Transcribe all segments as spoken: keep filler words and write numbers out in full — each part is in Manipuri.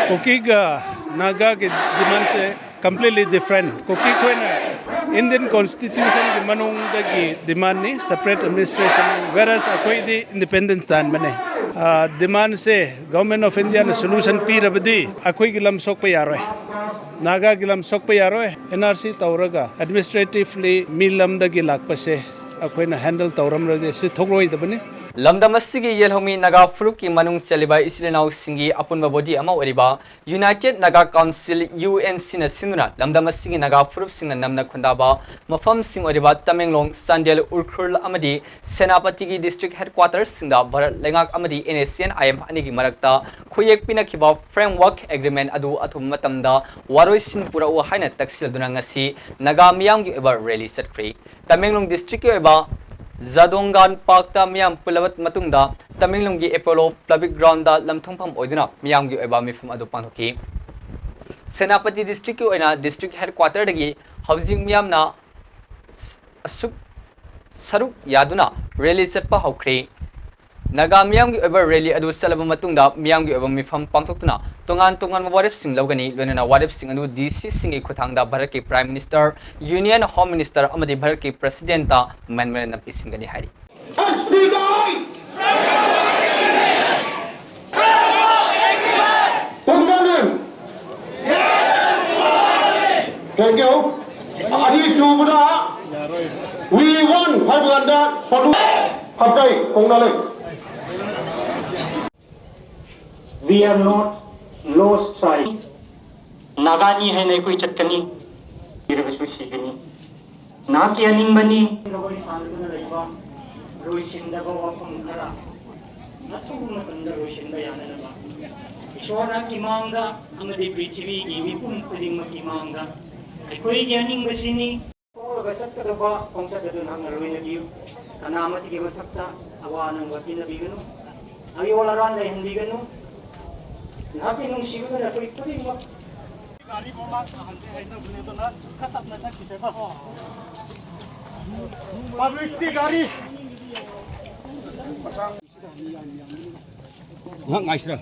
ꯀꯨꯀꯤꯒ ꯅꯥꯒꯥꯒꯤ ꯗꯤꯃꯥꯟꯁꯦ completely different꯫ ꯀꯨꯀꯤ ꯈꯣꯏꯅ Indian Constitution ꯒꯤ ꯃꯅꯨꯡꯗꯒꯤ ꯗꯤꯃꯥꯟꯅꯤ separate administration, whereas ꯑꯩꯈꯣꯏꯗꯤ independence ꯇꯥꯟꯕꯅꯦ꯫ ꯗꯤꯃꯥꯟꯁꯦ Government of India ꯅ solution ꯄꯤꯔꯕꯗꯤ ꯑꯩꯈꯣꯏꯒꯤ ꯂꯝ ꯁꯣꯛꯄ ꯌꯥꯔꯣꯏ, ꯅꯥꯒꯥꯒꯤ ꯂꯝ ꯁꯣꯛꯄ ꯌꯥꯔꯣꯏ꯫ N R C ꯇꯧꯔꯒ administratively ꯃꯤ ꯂꯝꯗꯒꯤ ꯂꯥꯛꯄꯁꯦ ꯑꯩꯈꯣꯏꯅ handle ꯇꯧꯔꯝꯂꯗꯤ ꯁꯤ ꯊꯣꯛꯂꯣꯏꯗꯕꯅꯤ꯫ ꯂꯝꯗꯝ ꯑꯁꯤꯒꯤ ꯌꯦꯜꯍꯧꯃꯤ ꯅꯥꯒꯥ ꯐꯨꯔꯨꯞꯀꯤ ꯃꯅꯨꯡ ꯆꯜꯂꯤꯕ ꯏꯆꯤꯜ ꯏꯅꯥꯎꯁꯤꯡꯒꯤ ꯑꯄꯨꯟꯕ body ꯑꯃ ꯑꯣꯏꯔꯤꯕ United Naga Council, U N C ꯅ ꯁꯤꯟꯗꯨꯅ ꯂꯝꯗꯝ ꯑꯁꯤꯒꯤ ꯅꯥꯒꯥ ꯐꯨꯔꯨꯞꯁꯤꯡꯅ ꯅꯝꯅ ꯈꯨꯟꯗꯥꯕ ꯃꯐꯝꯁꯤꯡ ꯑꯣꯏꯔꯤꯕ ꯇꯃꯦꯡꯂꯣꯡ, ꯆꯥꯟꯗꯦꯜ, ꯎꯈ꯭ꯔꯨꯜ ꯑꯃꯗꯤ ꯁꯦꯅꯥꯄꯇꯤꯒꯤ district headquarter ꯁꯤꯡꯗ ꯚꯥꯔꯠ ꯂꯩꯉꯥꯛ ꯑꯃꯗꯤ N S C N I M ꯑꯅꯤꯒꯤ ꯃꯔꯛꯇ ꯈꯨꯌꯦꯛ ꯄꯤꯅꯈꯤꯕ framework agreement ꯑꯗꯨ ꯑꯊꯨꯕ ꯃꯇꯝꯗ ꯋꯥꯔꯣꯏꯁꯤꯟ ꯄꯨꯔꯛꯎ ꯍꯥꯏꯅ ꯇꯛꯁꯤꯜꯂꯗꯨꯅ ꯉꯁꯤ ꯅꯥꯒꯥ ꯃꯤꯌꯥꯝꯒꯤ ꯑꯣꯏꯕ rally ꯆꯠꯈ꯭ꯔꯤ꯫ ꯇꯃꯦꯡꯂꯣꯡ district ꯀꯤ ꯑꯣꯏꯕ ꯖꯥꯗꯣꯡꯒꯥꯟ park ꯇ ꯃꯤꯌꯥꯝ ꯄꯨꯜꯂꯕ ꯃꯇꯨꯡꯗ ꯇꯃꯦꯡꯂꯣꯡꯒꯤ Apollo Public Ground ꯗ ꯂꯝꯊꯨꯡꯐꯝ ꯑꯣꯏꯗꯨꯅ ꯃꯤꯌꯥꯝꯒꯤ ꯑꯣꯏꯕ ꯃꯤꯐꯝ ꯑꯗꯨ ꯄꯥꯡꯊꯣꯛꯈꯤ꯫ ꯁꯦꯅꯥꯄꯇꯤ district ꯀꯤ ꯑꯣꯏꯅ district headquarter ꯗꯒꯤ ꯍꯧꯖꯤꯛ ꯃꯤꯌꯥꯝꯅ ꯁ-, ꯑꯁꯨꯛ ꯁꯔꯨꯛ ꯌꯥꯗꯨꯅ rally ꯆꯠꯄ ꯍꯧꯈ꯭ꯔꯦ꯫ ꯅꯥꯒꯥ ꯃꯤꯌꯥꯝꯒꯤ ꯑꯣꯏꯕ rally ꯑꯗꯨ ꯆꯠꯂꯕ ꯃꯇꯨꯡꯗ ꯃꯤꯌꯥꯝꯒꯤ ꯑꯣꯏꯕ ꯃꯤꯐꯝ ꯄꯥꯡꯊꯣꯛꯇꯨꯅ ꯇꯣꯉꯥꯟ ꯇꯣꯉꯥꯟꯕ ꯋꯥꯔꯦꯞꯁꯤꯡ ꯂꯧꯒꯅꯤ꯫ ꯂꯣꯏꯅꯅ ꯋꯥꯔꯦꯞꯁꯤꯡ ꯑꯗꯨ D C ꯁꯤꯡꯒꯤ ꯈꯨꯠꯊꯥꯡꯗ ꯚꯥꯔꯠꯀꯤ Prime Minister, Union Home Minister ꯑꯃꯗꯤ ꯚꯥꯔꯠꯀꯤ President ꯇ memorandum ꯄꯤꯁꯤꯟꯒꯅꯤ ꯍꯥꯏꯔꯤ꯫ Thank you. ꯑꯅꯤꯁꯨꯕꯗ we won ꯍꯥꯏꯕ ꯀꯥꯟꯗ ꯁꯣꯂꯨ ꯐꯠꯇꯩ ꯀꯧꯅ ꯂꯩ꯫ We are not lost tribe. ꯅꯥꯒꯥꯅꯤ ꯍꯥꯏꯅ ꯑꯩꯈꯣꯏ ꯆꯠꯀꯅꯤ, ꯁꯤꯔꯕꯁꯨ ꯁꯤꯒꯅꯤ꯫ ꯅꯍꯥꯛꯀꯤ ꯑꯅꯤꯡꯕꯅꯤ꯫ ꯋꯥꯔꯤ ꯁꯥꯟꯅꯗꯨꯅ ꯂꯩꯕ ꯂꯣꯏꯁꯤꯟꯗꯕ ꯋꯥꯐꯝ ꯈꯔ ꯑꯊꯨꯕ ꯃꯇꯝꯗ ꯂꯣꯏꯁꯤꯟꯕ ꯌꯥꯅꯅꯕ ꯏꯁꯣꯔꯅ ꯏꯃꯥꯡꯗ ꯑꯃꯗꯤ ꯄ꯭ꯔꯤꯊꯤꯕꯤꯒꯤ ꯃꯤꯄꯨꯝ ꯈꯨꯗꯤꯡꯃꯛꯀꯤ ꯃꯥꯡꯗ ꯑꯩꯈꯣꯏꯒꯤ ꯑꯅꯤꯡꯕꯁꯤꯅꯤ꯫ ꯊꯣꯛꯂꯒ ꯆꯠꯀꯗꯕ ꯈꯣꯡꯆꯠ ꯑꯗꯨ ꯅꯍꯥꯛꯅ ꯂꯣꯏꯅꯕꯤꯌꯨ꯫ ꯀꯅꯥ ꯑꯃꯠꯇꯒꯤ ꯃꯊꯛꯇ ꯑꯋꯥ ꯅꯪꯕ ꯄꯤꯅꯕꯤꯒꯅꯨ꯫ ꯑꯌꯣꯜ ꯑꯔꯥꯟ ꯂꯩꯍꯟꯕꯤꯒꯅꯨ꯫ ꯅꯍꯥꯛꯀꯤ ꯅꯨꯡꯁꯤꯕꯗꯨꯅ ꯑꯩꯈꯣꯏ ꯈꯨꯗꯤꯡꯃꯛ ꯒꯥꯔꯤ ꯃꯃꯥꯡ ꯇꯥꯍꯟꯁꯦ ꯍꯥꯏꯅꯕꯅꯦ, ꯑꯗꯨꯅ ꯈꯔ ꯇꯞꯅ ꯆꯠꯈꯤꯁꯦꯀꯣ꯫ Public ꯀꯤ ꯒꯥꯔꯤ꯫ ꯉꯥꯏꯍꯥꯛ ꯉꯥꯏꯁꯤꯔ?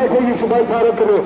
ꯑꯩꯈꯣꯏꯒꯤ ꯁꯨꯃꯥꯏ ꯐꯥꯔꯛꯀꯅꯨ꯫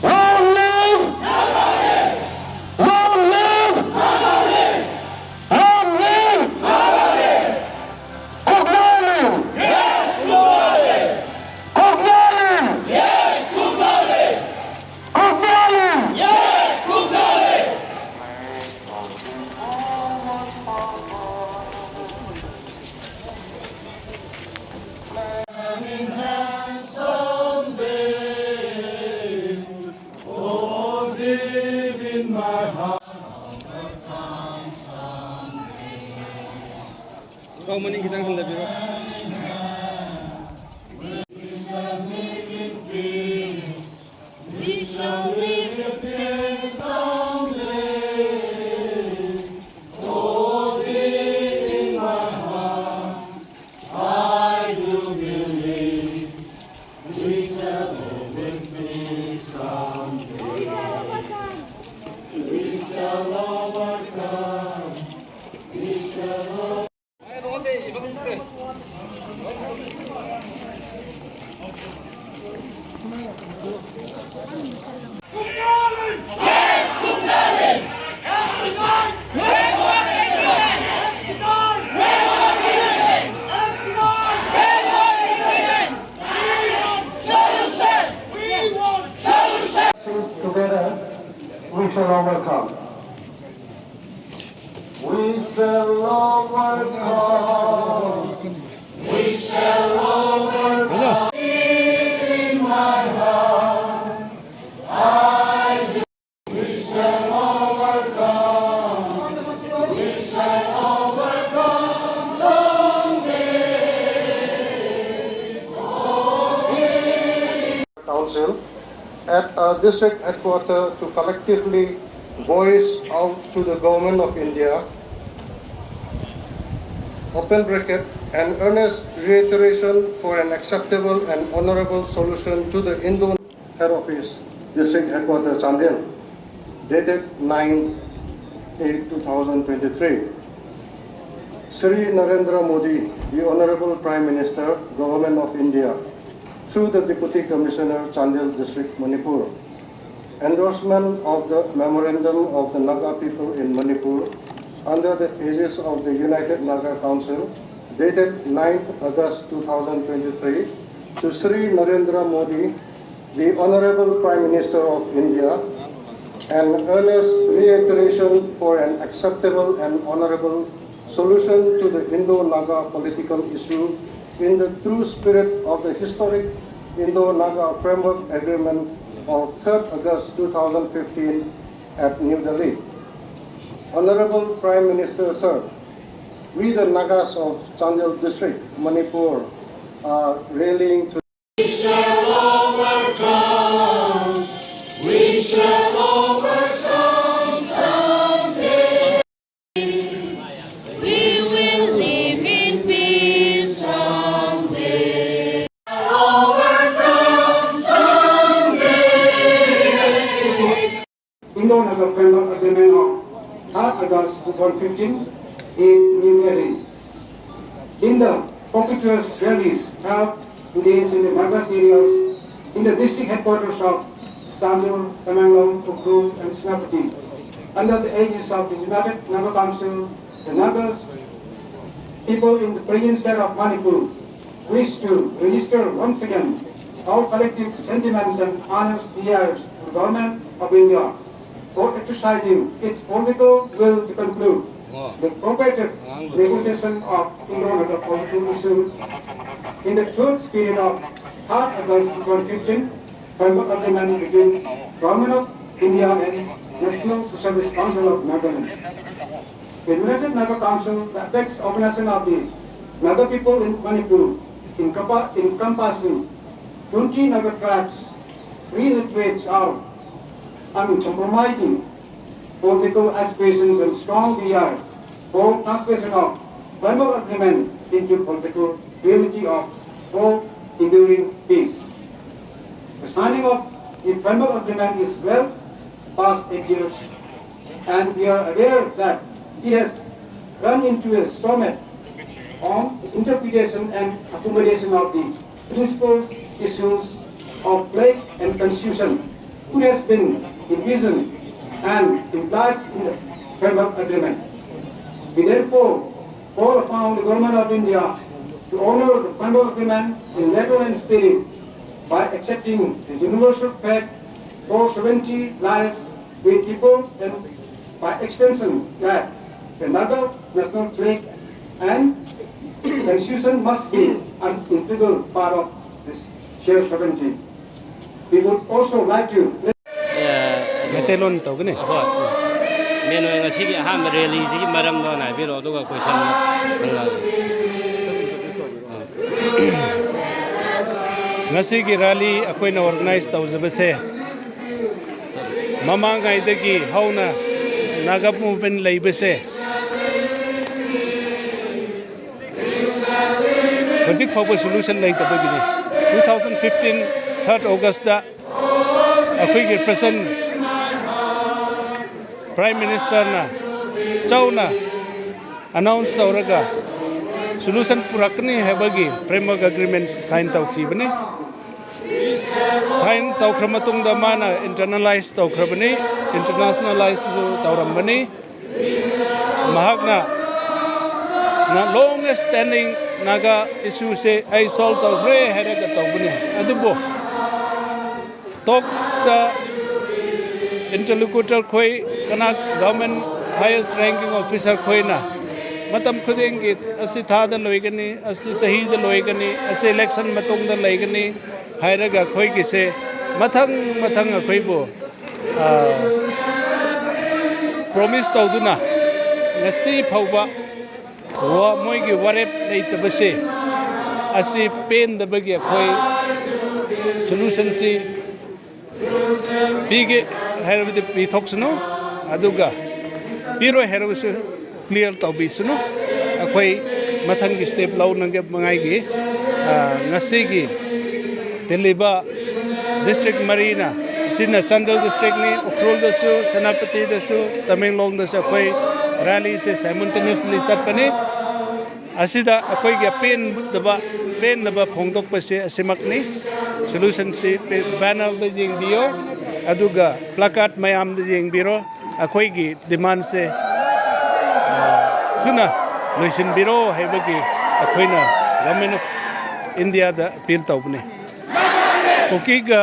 Long live! Long live! Long live! Kok Naing! ꯃꯅꯤꯡ ꯈꯤꯇꯪ ꯍꯟꯊꯕꯤꯔꯣ꯫ We shall live in peace someday. Oh, deep in my heart, I do believe we shall live in peace someday. We shall overcome. We shall overcome. Together, we shall overcome. We shall overcome. We shall overcome. In my heart, I do. We shall overcome. We shall overcome someday. Council at our district headquarters to collectively voice out to the Government of India, open bracket, an earnest reiteration for an acceptable and honorable solution to the Indo head office, district headquarters, Chandel, dated nine eight two thousand twenty-three. Shri Narendra Modi, the Honorable Prime Minister, Government of India, through the Deputy Commissioner, Chandel District, Manipur. Endorsement of the Memorandum of the Naga People in Manipur under the aegis of the United Naga Council, dated ninth August two thousand twenty-three, to Shri Narendra Modi, the Honorable Prime Minister of India, an earnest reiteration for an acceptable and honorable solution to the Indo-Naga political issue in the true spirit of the historic Indo-Naga Framework Agreement of third August two thousand fifteen at New Delhi. Honorable Prime Minister, sir, We, the Nagas of Chandel District, Manipur, are rallying to We will live in peace someday. Indo-Naga Framework Agreement of third August two thousand fifteen in New Delhi. In the propitious rallies held today in the Naga areas, in the district headquarters of Chandel, Tamenglong, Ukhrul, and Senapati, under the aegis of the United Naga Council, the Naga people in the present state of Manipur wish to register once again our collective sentiments and honest desires to the Government of India for exercising its political will to conclude the cooperative negotiation of Indo-Naga political issues in the true spirit of third August two thousand fifteen Framework Agreement between Government of India and National Socialist Council of Nagaland. The United Naga Council, the apex organization of the Naga people in Manipur, encompa- encompassing twenty Naga tribes, reiterates our uncompromising political aspirations and strong desire for translation of framework agreement into political reality of for enduring peace. The signing of the framework agreement is well past eight years, and we are aware that it has run into a stalemate on the interpretation and accommodation of the principal issues of flag and constitution, which has been envisioned and implied in the framework agreement. We therefore call upon the Government of India to honor the framework agreement in letter and spirit by accepting the universal flag for sovereignty lies with people and by extension that the Naga national flag and constitution must be an integral part of this shared sovereignty. We would also like to Meiteilon ꯇꯧꯒꯅꯤ꯫ ꯃꯦꯟ ꯑꯣꯏꯅ ꯉꯁꯤꯒꯤ ꯑꯍꯥꯟꯕ ꯔꯦꯂꯤꯁꯤꯒꯤ ꯃꯔꯝꯗꯣ ꯍꯥꯟꯅ ꯍꯥꯏꯕꯤꯔꯛꯑꯣ, ꯑꯗꯨꯒ ꯀꯣꯏꯁꯟ ꯍꯪꯉꯛꯑꯒꯦ꯫ ꯉꯁꯤꯒꯤ ꯔꯦꯂꯤ ꯑꯩꯈꯣꯏꯅ ꯑꯣꯔꯒꯅꯥꯏꯖ ꯇꯧꯖꯕꯁꯦ, ꯃꯃꯥꯡꯉꯩꯗꯒꯤ ꯍꯧꯅ ꯅꯥꯒꯥ ꯃꯨꯚꯃꯦꯟ ꯂꯩꯕꯁꯦ ꯍꯧꯖꯤꯛ ꯐꯥꯎꯕ ꯁꯣꯂꯨꯁꯟ ꯂꯩꯇꯕꯒꯤꯅꯤ꯫ Two thousand fifteen third Augustꯇ ꯑꯩꯈꯣꯏꯒꯤ ꯄ꯭ꯔꯦꯁꯤꯗꯦꯟ, ꯄ꯭ꯔꯥꯏꯝ ꯃꯤꯅꯤꯁꯇꯔꯅ ꯆꯥꯎꯅ ꯑꯅꯥꯎꯟꯁ ꯇꯧꯔꯒ ꯁꯣꯂꯨꯁꯟ ꯄꯨꯔꯛꯀꯅꯤ ꯍꯥꯏꯕꯒꯤ ꯐ꯭ꯔꯦꯝꯋꯔꯛ ꯑꯦꯒ꯭ꯔꯤꯃꯦꯟ ꯁꯥꯏꯟ ꯇꯧꯈꯤꯕꯅꯤ꯫ ꯁꯥꯏꯟ ꯇꯧꯈ꯭ꯔ ꯃꯇꯨꯡꯗ ꯃꯥꯅ ꯏꯟꯇꯔꯅꯦꯁꯅꯦꯂꯥꯏꯁ ꯇꯧꯈ꯭ꯔꯕꯅꯤ, ꯏꯟꯇꯔꯅꯦꯁꯅꯦꯂꯥꯏꯁꯁꯨ ꯇꯧꯔꯝꯕꯅꯤ꯫ ꯃꯍꯥꯛꯅ ꯂꯣꯡ ꯁ꯭ꯇꯦꯟꯗꯤꯡ ꯅꯥꯒꯥ ꯏꯁꯨꯁꯦ ꯑꯩ ꯁꯣꯜꯕ ꯇꯧꯈ꯭ꯔꯦ ꯍꯥꯏꯔꯒ ꯇꯧꯕꯅꯤ꯫ ꯑꯗꯨꯕꯨ ꯇꯣꯛꯇ ꯏꯟꯇꯔꯂꯣꯀ꯭ꯌꯨꯇꯔ ꯈꯣꯏ, ꯀꯅꯥ, ꯒꯚꯔꯟꯃꯦꯟ ꯍꯥꯏꯌꯦꯁ ꯔꯦꯡꯀꯤꯡ ꯑꯣꯐꯤꯁꯔ ꯈꯣꯏꯅ ꯃꯇꯝ ꯈꯨꯗꯤꯡꯒꯤ ꯑꯁꯤ ꯊꯥꯗ ꯂꯣꯏꯒꯅꯤ, ꯑꯁꯤ ꯆꯍꯤꯗ ꯂꯣꯏꯒꯅꯤ, ꯑꯁꯤ ꯏꯂꯦꯛꯁꯟ ꯃꯇꯨꯡꯗ ꯂꯩꯒꯅꯤ ꯍꯥꯏꯔꯒ ꯑꯩꯈꯣꯏꯒꯤꯁꯦ ꯃꯊꯪ ꯃꯊꯪ ꯑꯩꯈꯣꯏꯕꯨ ꯄ꯭ꯔꯣꯃꯤꯁ ꯇꯧꯗꯨꯅ ꯉꯁꯤ ꯐꯥꯎꯕ ꯋꯥ-, ꯃꯣꯏꯒꯤ ꯋꯥꯔꯦꯞ ꯂꯩꯇꯕꯁꯦ, ꯑꯁꯤ ꯄꯦꯟꯗꯕꯒꯤ ꯑꯩꯈꯣꯏ ꯁꯣꯂꯨꯁꯟꯁꯤ ꯄꯤꯒꯦ ꯍꯥꯏꯔꯕꯗꯤ ꯄꯤꯊꯣꯛꯁꯅꯨ, ꯑꯗꯨꯒ ꯄꯤꯔꯣꯏ ꯍꯥꯏꯔꯕꯁꯨ ꯀ꯭ꯂꯤꯌꯥꯔ ꯇꯧꯕꯤꯁꯅꯨ꯫ ꯑꯩꯈꯣꯏ ꯃꯊꯪꯒꯤ ꯁ꯭ꯇꯦꯞ ꯂꯧꯅꯉꯥꯏꯒꯤ, ꯑ, ꯉꯁꯤꯒꯤ ꯇꯤꯜꯂꯤꯕ ꯗꯤꯁꯇ꯭ꯔꯤꯛ ꯃꯔꯤꯅ, ꯑꯁꯤꯅ ꯆꯥꯟꯗꯦꯜ ꯗꯤꯁꯇ꯭ꯔꯤꯛꯅꯤ, ꯎꯈ꯭ꯔꯨꯜꯗꯁꯨ, ꯁꯦꯅꯥꯄꯇꯤꯗꯁꯨ, ꯇꯃꯦꯡꯂꯣꯡꯗꯁꯨ ꯑꯩꯈꯣꯏ ꯔꯦꯂꯤꯁꯦ ꯁꯥꯏꯃꯜꯇꯦꯅꯤꯌꯁꯂꯤ ꯆꯠꯄꯅꯤ꯫ ꯑꯁꯤꯗ ꯑꯩꯈꯣꯏꯒꯤ ꯑꯄꯦꯟꯗꯕ, ꯄꯦꯟꯗꯕ ꯐꯣꯡꯗꯣꯛꯄꯁꯦ ꯑꯁꯤꯃꯛꯅꯤ꯫ ꯁꯣꯂꯨꯁꯟꯁꯤ ꯄꯦ-, ꯕꯦꯅꯔꯗ ꯌꯦꯡꯕꯤꯌꯣ, ꯑꯗꯨꯒ ꯄ꯭ꯂꯥꯀꯥꯔꯗ ꯃꯌꯥꯝꯗ ꯌꯦꯡꯕꯤꯔꯣ꯫ ꯑꯩꯈꯣꯏꯒꯤ ꯗꯤꯃꯥꯟꯁꯦ, ꯑ, ꯊꯨꯅ ꯂꯣꯏꯁꯤꯟꯕꯤꯔꯣ ꯍꯥꯏꯕꯒꯤ ꯑꯩꯈꯣꯏꯅ ꯒꯚꯔꯟꯃꯦꯟ ꯑꯣꯐ ꯏꯟꯗꯤꯌꯥꯗ ꯑꯄꯤꯜ ꯇꯧꯕꯅꯤ꯫ ꯀꯨꯀꯤꯒ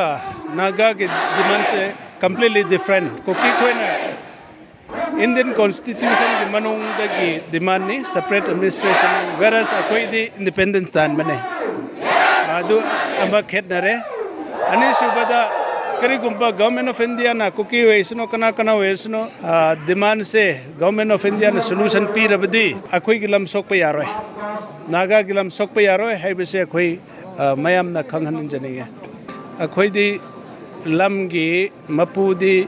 ꯅꯥꯒꯥꯒꯤ ꯗꯤꯃꯥꯟꯁꯦ ꯀꯝꯄ꯭ꯂꯤꯠꯂꯤ ꯗꯤꯐ꯭ꯔꯦꯟ꯫ ꯀꯨꯀꯤ ꯈꯣꯏꯅ ꯏꯟꯗꯤꯌꯟ ꯀꯣꯟꯁꯇꯤꯇ꯭ꯌꯨꯁꯟꯒꯤ ꯃꯅꯨꯡꯗꯒꯤ ꯗꯤꯃꯥꯟꯅꯤ, ꯁꯄꯔꯦꯠ ꯑꯦꯗꯃꯤꯅꯤꯁꯇ꯭ꯔꯦꯁꯟ, whereas ꯑꯩꯈꯣꯏꯗꯤ ꯏꯟꯗꯤꯄꯦꯟꯗꯦꯟꯁ ꯇꯥꯟꯕꯅꯦ꯫ ꯑꯗꯨ ꯑꯃ ꯈꯦꯠꯅꯔꯦ꯫ ꯑꯅꯤꯁꯨꯕꯗ ꯀꯔꯤꯒꯨꯝꯕ Government of Indiaꯅ, ꯀꯨꯀꯤ ꯑꯣꯏꯁꯅꯨ, ꯀꯅꯥ ꯀꯅꯥ ꯑꯣꯏꯁꯅꯨ, ꯑ, demandꯁꯦ Government of Indiaꯅ solution ꯄꯤꯔꯕꯗꯤ ꯑꯩꯈꯣꯏꯒꯤ ꯂꯝ ꯁꯣꯛꯄ ꯌꯥꯔꯣꯏ, ꯅꯥꯒꯥꯒꯤ ꯂꯝ ꯁꯣꯛꯄ ꯌꯥꯔꯣꯏ ꯍꯥꯏꯕꯁꯦ ꯑꯩꯈꯣꯏ, ꯑ, ꯃꯌꯥꯝꯅ ꯈꯪꯍꯟꯖꯅꯤꯡꯉꯦ꯫ ꯑꯩꯈꯣꯏꯗꯤ ꯂꯝꯒꯤ ꯃꯄꯨꯗꯤ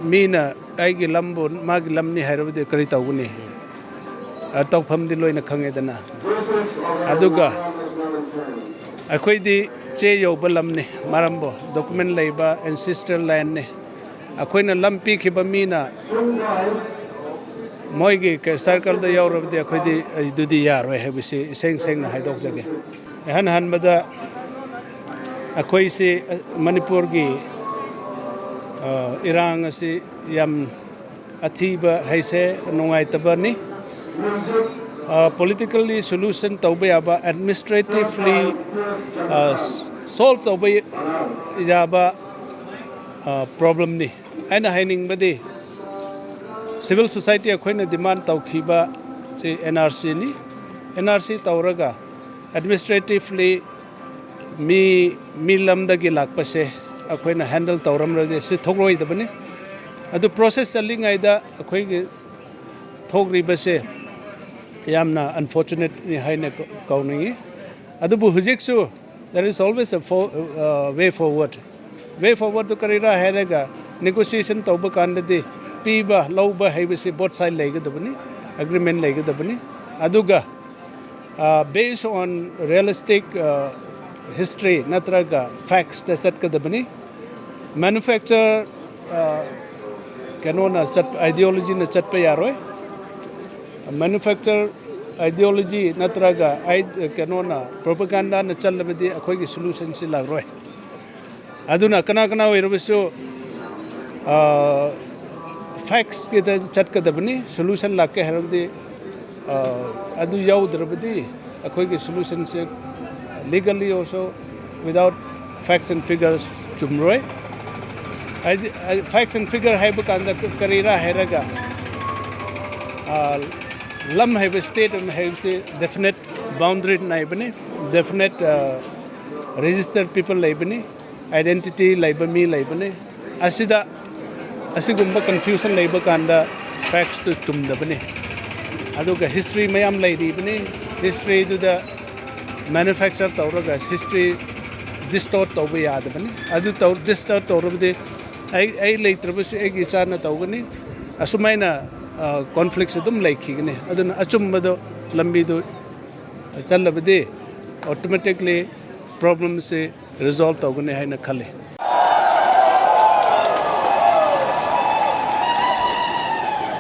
ꯃꯤꯅ ꯑꯩꯒꯤ ꯂꯝꯕꯨ ꯃꯥꯒꯤ ꯂꯝꯅꯤ ꯍꯥꯏꯔꯕꯗꯤ ꯀꯔꯤ ꯇꯧꯒꯅꯤ? ꯑ, ꯇꯧꯐꯝꯗꯤ ꯂꯣꯏꯅ ꯈꯪꯉꯦꯗꯅ꯫ ꯑꯗꯨꯒ ꯑꯩꯈꯣꯏꯗꯤ ꯆꯦ ꯌꯧꯕ ꯂꯝꯅꯤ, ꯃꯔꯝꯕꯨ document ꯂꯩꯕ ancestral landꯅꯤ꯫ ꯑꯩꯈꯣꯏꯅ ꯂꯝ ꯄꯤꯈꯤꯕ ꯃꯤꯅ ꯃꯣꯏꯒꯤ ꯀ-, circleꯗ ꯌꯧꯔꯕꯗꯤ ꯑꯩꯈꯣꯏꯗꯤ ꯑꯗꯨꯗꯤ ꯌꯥꯔꯣꯏ ꯍꯥꯏꯕꯁꯤ ꯏꯁꯦꯡ ꯁꯦꯡꯅ ꯍꯥꯏꯗꯣꯛꯆꯒꯦ꯫ ꯏꯍꯥꯟ ꯍꯥꯟꯕꯗ ꯑꯩꯈꯣꯏꯁꯤ, ꯑ, ꯃꯅꯤꯄꯨꯔꯒꯤ, ꯑ, ꯏꯔꯥꯡ ꯑꯁꯤ ꯌꯥꯝ ꯑꯊꯤꯕ ꯍꯥꯏꯁꯦ ꯅꯨꯡꯉꯥꯏꯇꯕꯅꯤ꯫ ꯑ, politically solution ꯇꯧꯕ ꯌꯥꯕ, administratively, ꯑ, solve ꯇꯧꯕ ꯌꯥꯕ, ꯑ, problemꯅꯤ꯫ ꯑꯩꯅ ꯍꯥꯏꯅꯤꯡꯕꯗꯤ civil society ꯑꯩꯈꯣꯏꯅ demand ꯇꯧꯈꯤꯕ ꯁꯤ NRCꯅꯤ꯫ NRC ꯇꯧꯔꯒ administratively ꯃꯤ, ꯃꯤ ꯂꯝꯗꯒꯤ ꯂꯥꯛꯄꯁꯦ ꯑꯩꯈꯣꯏꯅ handle ꯇꯧꯔꯝꯂꯗꯤ ꯁꯤ ꯊꯣꯛꯂꯣꯏꯗꯕꯅꯤ꯫ ꯑꯗꯨ process ꯆꯠꯂꯤꯉꯩꯗ ꯑꯩꯈꯣꯏꯒꯤ ꯊꯣꯛꯂꯤꯕꯁꯦ ꯌꯥꯝꯅ unfortunateꯅꯤ ꯍꯥꯏꯅ ꯀꯧꯅꯤꯡꯉꯤ꯫ ꯑꯗꯨꯕꯨ ꯍꯧꯖꯤꯛꯁꯨ there is always a fo-, uh, way forward꯫ Way forwardꯇꯨ ꯀꯔꯤꯔꯥ ꯍꯥꯏꯔꯒ negotiation ꯇꯧꯕ ꯀꯥꯟꯗꯗꯤ ꯄꯤꯕ ꯂꯧꯕ ꯍꯥꯏꯕꯁꯤ both side ꯂꯩꯒꯗꯕꯅꯤ, agreement ꯂꯩꯒꯗꯕꯅꯤ꯫ ꯑꯗꯨꯒ, uh, based on realistic, uh, history ꯅꯠꯇ꯭ꯔꯒ factsꯇ ꯆꯠꯀꯗꯕꯅꯤ꯫ Manufacture, uh, ꯀꯩꯅꯣꯅ ꯆꯠ-, ideologyꯅ ꯆꯠꯄ ꯌꯥꯔꯣꯏ꯫ Manufacture ideology ꯅꯠꯇ꯭ꯔꯒ ꯑꯥꯏ-, ꯀꯩꯅꯣꯅ, propagandaꯅ ꯆꯠꯂꯕꯗꯤ ꯑꯩꯈꯣꯏꯒꯤ solutionꯁꯤ ꯂꯥꯛꯔꯣꯏ꯫ ꯑꯗꯨꯅ ꯀꯅꯥ ꯀꯅꯥ ꯑꯣꯏꯔꯕꯁꯨ, ꯑ, factsꯀꯤꯗ ꯆꯠꯀꯗꯕꯅꯤ꯫ Solution ꯂꯥꯛꯀꯦ ꯍꯥꯏꯔꯕꯗꯤ, ꯑ, ꯑꯗꯨ ꯌꯥꯎꯗ꯭ꯔꯕꯗꯤ ꯑꯩꯈꯣꯏꯒꯤ solutionꯁꯦ legally also without facts and figures ꯆꯨꯝꯔꯣꯏ꯫ ꯍꯥꯏꯗꯤ, ꯍꯥꯏꯗꯤ, facts and figure ꯍꯥꯏꯕ ꯀꯥꯟꯗ ꯀꯔꯤꯔꯥ ꯍꯥꯏꯔꯒ, ꯑ, ꯂꯝ ꯍꯥꯏꯕ, state ꯑꯃ ꯍꯥꯏꯕꯁꯤ definite boundary ꯂꯩꯕꯅꯤ, definite, ꯑ, registered people ꯂꯩꯕꯅꯤ꯫ identity ꯂꯩꯕ ꯃꯤ ꯂꯩꯕꯅꯤ꯫ ꯑꯁꯤꯗ ꯑꯁꯤꯒꯨꯝꯕ confusion ꯂꯩꯕ ꯀꯥꯟꯗ factsꯇꯨ ꯆꯨꯝꯗꯕꯅꯤ꯫ ꯑꯗꯨꯒ history ꯃꯌꯥꯝ ꯂꯩꯔꯤꯕꯅꯤ꯫ Historyꯗꯨꯗ manufacture ꯇꯧꯔꯒ history distort ꯇꯧꯕ ꯌꯥꯗꯕꯅꯤ꯫ ꯑꯗꯨ ꯇꯧ distort ꯇꯧꯔꯕꯗꯤ ꯑꯩ ꯑꯩ ꯂꯩꯇ꯭ꯔꯕꯁꯨ ꯑꯩꯒꯤ ꯏꯆꯥꯅ ꯇꯧꯒꯅꯤ꯫ ꯑꯁꯨꯃꯥꯏꯅ conflictꯁꯦ ꯑꯗꯨꯝ ꯂꯩꯈꯤꯒꯅꯤ꯫ ꯑꯗꯨꯅ ꯑꯆꯨꯝꯕꯗꯣ ꯂꯝꯕꯤꯗꯨ ꯆꯠꯂꯕꯗꯤ automatically problemꯁꯦ resolve ꯇꯧꯒꯅꯤ ꯍꯥꯏꯅ ꯈꯜꯂꯤ꯫